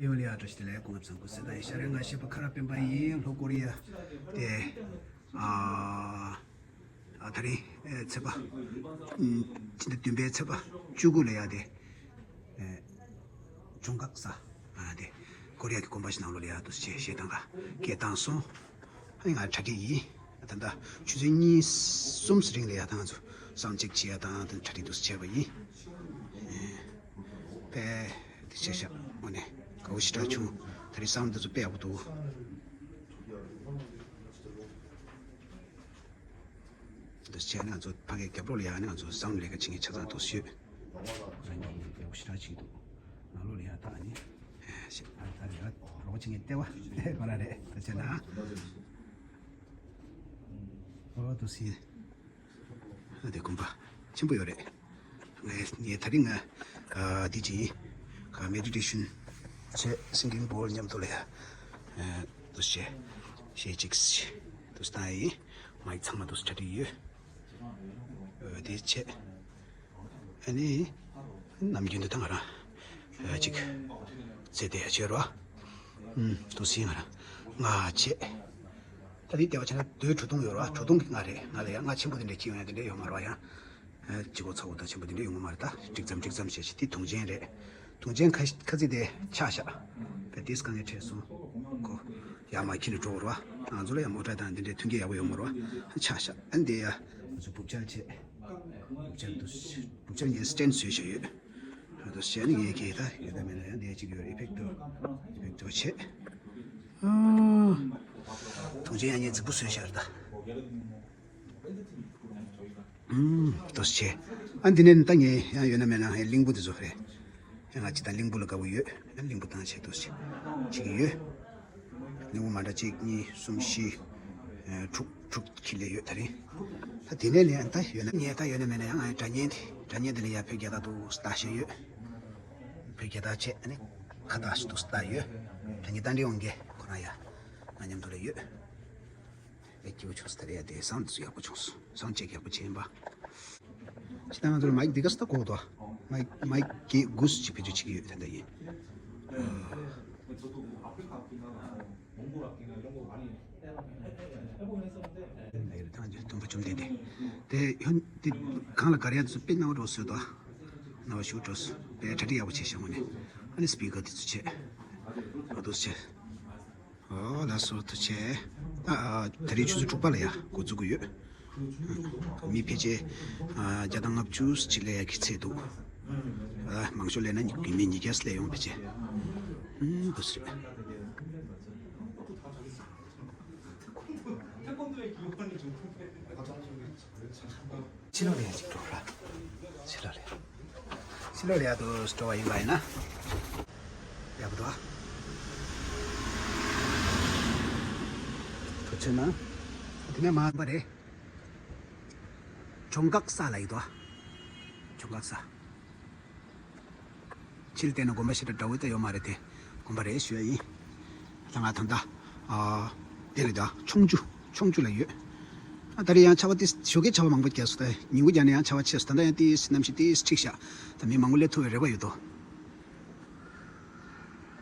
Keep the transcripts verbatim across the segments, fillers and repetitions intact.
ཡོ་ལི་ཡ་བཀྲ་ཤིས་བདེ་ལེགས། སྐུ་ངོ་བཟང་པོ་ཟེར་དང་ཤ་རེ་ང་ཤེས་པ་ཁ་ར་སྤེན་པ་ཡིན། ལྷོ་ཀོ་རི་ཡ་དེ་ཨ་ཨ་ད་རིང་ཨེ་ཚེས་པ་ཨམ་ཕྱི་ཟླ་བདུན་པའི་ཚེས་པ་བཅུ་དགུ་ལ་ཡ་དེ་ཨེ་ཇོང་ཀག་ས་ཨ་དེ་ཀོ་རི་ཡ་གི་དགོན་པ་ཞིག་ནང་ལོགས་ལ་ཡ་འདུག་སེ་བྱས་བཤད་སྟངས་ག་སྐད་བཏང་སོང་། ཨ་ནི་ང་གྲ་སྒྲིག་ཡིན། ད་ལྟ་ཆུ་ཚོད་གཉིས་གསུམ་ཙམ་རིང་ལ་ཡ་ད་ང་ཚོ་སའུན་ཌི་ཅེག་བྱེད་ཡ་དང་ད་གྲ་སྒྲིག་འདུག་སེ་བྱས་པ་ཡིན། ཨེ་དཔེ་དེ་བྱས་ཤག་དངོས་གནས་དགའ་བོ་ཞེ་དྲག་བྱུང་། ད་རེས་སའུན་ཌི་འདི་ཚོ་དཔེ་ཡག་པོ་འདུག་འདི་བྱས་ནས་ང་ཚོ་ཕ་གིའི་རྒྱབ་ལོགས་ལ་ཡ་ནས་ང་ཚོ་སའུན་ཌི་ལས་ཀ་བྱེད་མཁན་ཆ་ཚང་འདུག་སེ་ཡོད། ཁོ་རང་གཉིས་ཡག་པོ་ཞེ་དྲག་བྱེད་ཀྱི་འདུག་ནང་ལོགས་ལ་ཡ་ད་ནི་ཞེ་ཨ་ད་རེད་ཡ་རོགས་བྱེད་མཁན་ལྟེ་བ་ཁོ་རང་རེད། ད་བྱས་ན་ཨོ་འདུག་སེ་ཡིན། ཨ་དེ་དགོན་པ་ཆེན་པོ་ཡོད་རེད། ངས་ངས་ད་རིང་ང་ཨ་འདི་ཅི་ཡིན། ཁ་མེ་ཌི་ཊེ་ཤན་བྱས། སིང་གིང་བོལ་མཉམ་དུ་ལ་ཡ་ཨ་འདུག་སེ་བྱས་བྱས་ཅིག་འདུག་སེ་བཏང་ཡིན། མའིག་ཚང་མ་འདུག་སེ་གྲ་སྒྲིག་ཡོད། ཨ་དེ་བྱས། ཨ་ནི་ནམ་རྒྱུན་དུ་ད་ང་རང་ཨ་ཅིག་ཚེ་དེ་ཡ་བྱེད་རོགས། ཨུམ་འདུག་སེ་ང་རང་ང་བྱས། ད་དེ་ལྟེ་བ་བྱས་ན་རྡོའི་གྲུ་གུ་ཡོད་རོགས། གྲུ་གུ་གི་ང་རེད། ང་ལ་ཡ་ང་ཆེན་པོ་དེ་འདྲ་སྐྱེ་ཡོང་ཡ་དེ་འདྲ་ཡོད་མ་རེད་བ། ཡང་ཨ་ལྕི་པོ་ཚ་པོ་ད་ཆེན་པོ་དེ་འདྲ་ཡོང་གི་མ་རེད། ད་ཀྲིག་ཙམ་ཀྲིག་ཙམ་བྱས་ཤིག་དེ་དུང་ཆེན་རེད། དུང་ཆེན་ཁ་ཁ་ཚིག་དེ་ཆག་ཤག་པས་དེས་དཀའ་ངལ་འཕྲད་སོང་། ཁོ་ཡར་མར་འཁྱེར་ནས་འགྲོ་དགོས་རེད་བ། ང་ཚོ་ལ་ཡང་མོ་ཊ་དང་འདི་འདྲའི་མཐུན་རྐྱེན་ཡག་པོ་ཡོད་མ་རེད་བ། ཆག་ཤག་ཨ་ནི་དེ་ཡ་ང་ཚོ་སྦུབ་ཆར་བྱས། སྦུབ་ཆར་འདུག་སྦུབ་ཆར་ངས་སི་ཊེན་ཌི་བཟོས་བཞག་ཡོད། ཨ་འདུག་སེ་བྱས་ནས་ངས་ཁྱེད་ད་ཡོད་ད་མེད་ན་ཡང་འདི་གཅིག་ཡོད། ཨི་ཕེག་ཊི་ཨི་ཕེག་ཊི་བྱས། ཨ་དུང་ཆེན་ཡང་ངས་རྫིག་པོ་བཟོས་བཞག་རེད་ད། ཨུམ་འདུག་སེ་བྱས། ཨ་འདི་ནས་ད་ངས་ཡང་ཡོད་ན་མེད་ན་ཧེ་གླིང་བུ་འདི་ཚོ་རེད། ཡང་ང་ཅི་ད་གླིང་བུ་ལ་དགའ་བོ་ཡོད། ཡང་གླིང་བུ་བཏང་བྱས་འདུག་སེ་བྱེད་ཀྱི་ཡོད། གླིང་བུ་མ་འདྲ་གཅིག་གཉིས་གསུམ་བཞི་ཨ་དྲུག་དྲུག་ཁྱི་ལས་ཡོད་ད་རིང་། ད་དེ་ནས་ལན་ད་ཡོད་ན་ངས་ད་ཡོད་ན་མེད་ན་ཡང་ང་སྒྲ་སྙན་དེ་སྒྲ་སྙན་དེ་ལ་ཡ་བོད་རྒྱལ་དར་འདུག་སེ་བཏགས་བཞག་ཡོད། བོད་རྒྱལ་དར་བྱས་ཨ་ནི་ཁ་བཏགས་སུ་འདུག་སེ་བཏགས་ཡོད། སྒྲ་སྙན་རྟ་མགྲིན་དབང་རྒྱལ་ཁོ་རང་ཡ་ང་མཉམ་དུ་ལ་ཡོད། དཔེ་སྐྱིད་པོ་བྱུང་སོང་། ད་རེས་དེ་སའུན་ཌི་ཡག་པོ་བྱུང་སོང་། སའུན་ཌི་ཅེག་ཡག་པོ་བྱས་ཡིན་པ། ཕྱི་ནང་ང་ཚོར་མའིག་འདི་ག་སྟ་གོ་དོ། མའིག་མའིག་གི་དགུ་ཅིག་བེད་སྤྱོད་བྱེད་ཀྱི་ཡོད་ད་ལྟ་ཡིན། ད་ཅི་སྟོན་པ་བཅོམ་ལྡན་འདས་དེ་ཡོན་དེ་གང་ལ་ག་རེ་ཡ་ཚོ་དཔེ་སྣང་བ་འགྲོ་སོད་དོ། སྣང་བ་ཞུ་འགྲོ་སོད། དཔེ་གྲ་སྒྲིག་ཡག་པོ་བྱས་ཤག་ངོ་ནས། ཨ་ནི་སི་པི་ཀར་དེ་ཚོ་བྱས། ཨ་འདུག་སེ་བྱས། ཨོ་ལགས་སོ། ཐུགས་རྗེ་ཆེ། ཨ་ཨ་ད་རེས་ཆུ་ཚོད་དྲུག་པ་ལ་ཡ་འགོ་འཛུགས་ཀྱི་ཡོད། མི་ཕལ་ཆེར་ཨ་བརྒྱ་དང་ལྔ་བཅུ་ཅིག་སླེབས་ཡ་གི་ཚད་འདུག་ཨ་མང་ཤོས་སླེབས་ན་མི་ཉིས་བརྒྱ་སླེབས་ཡོང་ཕལ་ཆེར། ཨུམ་འདུག་སེ་རེད། ཕྱི་ལོགས་ལ་ཡ་ཅིག་འགྲོ་ར། ཕྱི་ལོགས་ལ་ཡ། ཕྱི་ལོགས་ལ་ཡ་དུ་འགྲོ་བ་ཡིན་པ་ཡིན་ན། ཡག་པོ་འདུག་ཨ། ཐུགས་རྗེ་གནང་། དེ་ནས་མར་པ་རེད། ཇོང་ཀག་ས་ལ་ཡི་འདུག་ཨ། ཇོང་ཀག་ས། ཕྱིར་བལྟས་ན་དགོན་པ་ཞེ་དྲག་འདྲ་བོ་ད་ཡོད་མ་རེད་དེ། དགོན་པ་རེད་ཞུ་ཡ་ཡིན། ད་ང་ད་ལྟ་ཨ་དེ་ལ་ད་ཆོས་རྒྱུན་ཆོས་རྒྱུན་ལ་ཡོད། ཨ་ད་རེས་ཡང་ཆར་པ་ཏིས་ཞོགས་ཀས་ཆར་པ་མང་པོ་བརྒྱབ་སོང་། ད་ཉིན་གུང་རྒྱབ་ནས་ཡང་ཆར་པ་ཆེ་སོང་། ད་ལྟ་ཡང་ཏིས་གནམ་གཤིས་ཏིས་འཁྲིགས་ཤག་ད་མི་མང་པོ་སླེབས་ཐུབ་པའི་རེ་བ་ཡོད་དོ།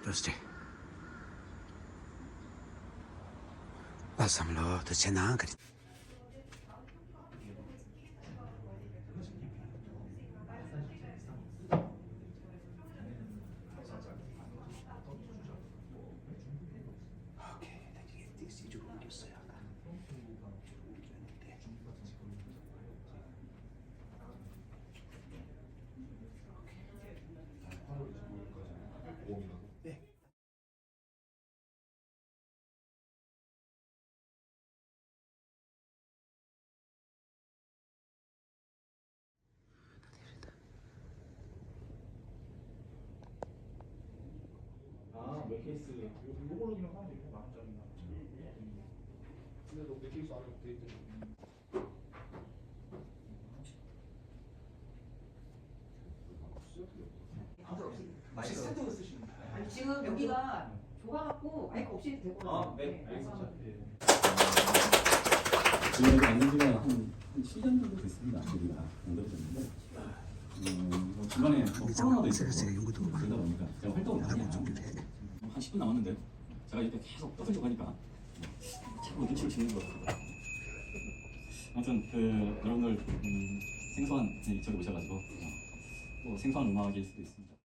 ཏོས་ཏེ། ལྷག་བསམ་ལོ་ཏོ་ཆེ་ནང་ག་རེ། 아니, 지금 여기가 좁아갖고 마이크 없이 해도 될 것 같아요. 네, 알겠습니다. 지금 여기 앉은 지가 한, 한 칠 년 정도 됐습니다. 저희가 연결이 됐는데, 어, 뭐 중간에 뭐 코로나도 있었고, 그러다 보니까 제가 활동을 많이 안 하고, 한 십 분 남았는데 제가 이렇게 계속 떠들려고 하니까 자꾸 눈치를 주는 것 같아요. 아무튼 그 여러분들 음, 생소한 이쪽에 오셔가지고 어, 또 생소한 음악일 수도 있습니다.